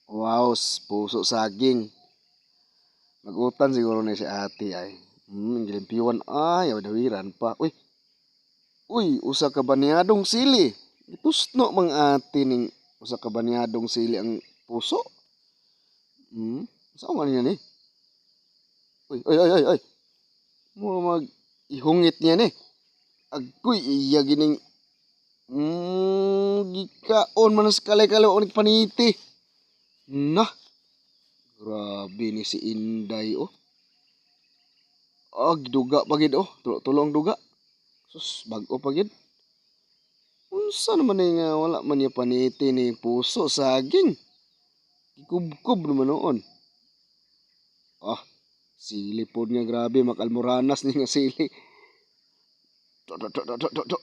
Wow, puso saging. Magutan siguro ni si ate ay. Gilimpiwan ay, dawiran pa. Uy. Uy, usa ka banyadong sili. Gitusno mang ate ning usa ka banyadong sili ang puso. Sa man niya ni? Uy, uy, uy, uy, uy. Mo mag ihungit niya ni. Agoy, iya gining gikaon man sa kalay-kalay og paniti. Na. Grabe ni si Inday oh. Ah, giduga pa gid oh. Tulo-tulo ang duga. Sus, bag-o pa gid. Unsa naman ni nga wala man niya paniti ni puso saging. Gikubkob naman noon. Ah, sili pod nga grabe makalmoranas ni nga sili. To to to to to to.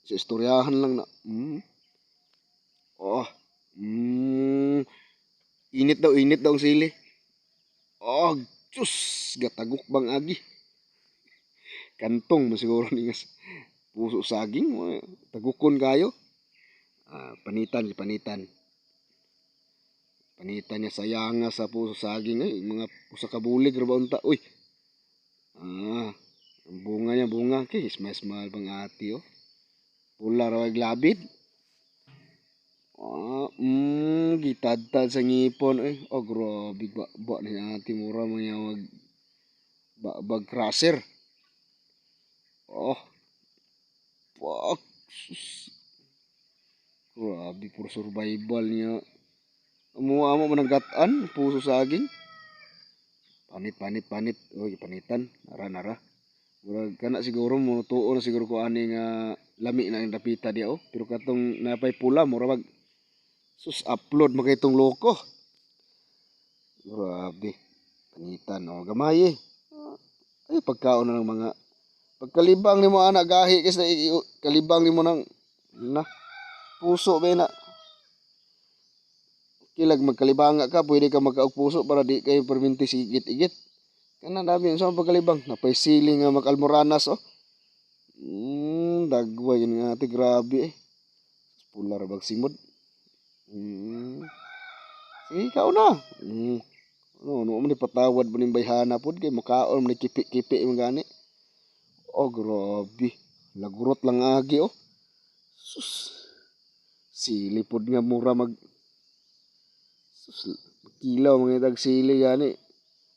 Si istoryahan lang na. Oh. Init daw ang sili. Oh, sus, gatagok bang agi. Kantong mo siguro ni nga puso saging, tagukon kayo. Ah, panitan, panitan. Panitan niya sayanga sa puso saging ay mga usa ka bulig ra ba unta. Uy. Ah, ang bunga niya bunga kay smile smile bang ate oh. Pula ra labid. Ah, gitadtad sa ngipon eh. Oh, grabe ba ba ni ate, mura man niya mag babag crusher. Oh. Fuck. Sus. Grabe puro survival niya. Amo amo man ang gatan puso saging. Panit panit panit. Oy, panitan. Nara nara. Murag kana siguro mo tuo na siguro ko ani nga lami na ang dapita diya oh. Pero katong napay pula, mura mag sus, upload man kay itong loko. Grabe. Panitan oh, gamay eh. Ay, pagkaon na ng mga pagkalibang nimo ana, gahi kasi kalibang nimo nang na puso ba na. Kilag magkalibanga ka, pwede ka magkaog puso para di kayo perminti sigit-igit. Kana dami sa pagkalibang, napay sili nga makalmoranas oh. Dagway yun nga ate, grabe eh. Pula ra bag simod. Sige, kaon na. Ano, ano man patawad mo ning bayhana pod kay makaon man ni kipi-kipi man gani. Oh, grabe. Lagurot lang agi oh. Sus. Sili pod nga mura mag sus, kilaw mga tag sili gani.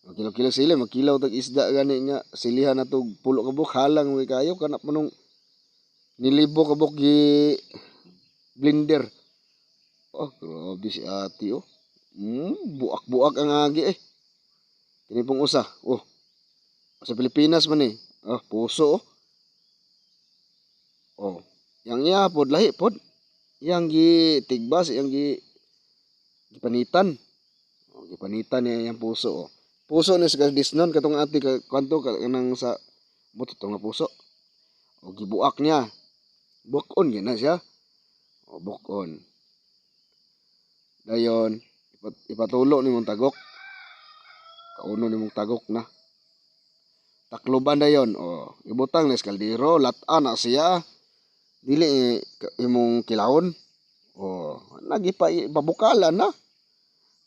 Magkilaw-kilaw sili, magkilaw tag isda gani nga silihan na tog pulo ka buok, halang mga kayo kanap manong nilibo ka buok gi blender. Oh, grabe si ate oh. Buak-buak ang agi eh. Kini pong usa. Oh. Sa Pilipinas man eh. Oh, puso oh. Oh. Yang iya pod lahi pod. Yang gi tigbas, yang gi gipanitan. Oh, gipanitan niya yang puso oh. Puso ni sa disnon katong ate ka kanto ka kanang sa buto nga puso. O gibuak niya. Bukon gyud na siya. O bukon. Dayon ipatulo nimong tagok. Kauno nimong tagok na. Takluban dayon o ibutang na sa kaldero, lat-an na siya. Dili eh, imong kilawon. O nagipa pabukalan na.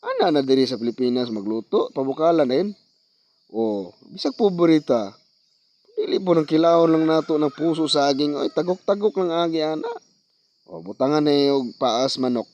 Ana na diri sa Pilipinas magluto, pabukalan din. O bisag pobreta. Dili po ng kilawon lang nato ng puso saging, oy tagok-tagok lang agi ana. O butangan na og paas manok.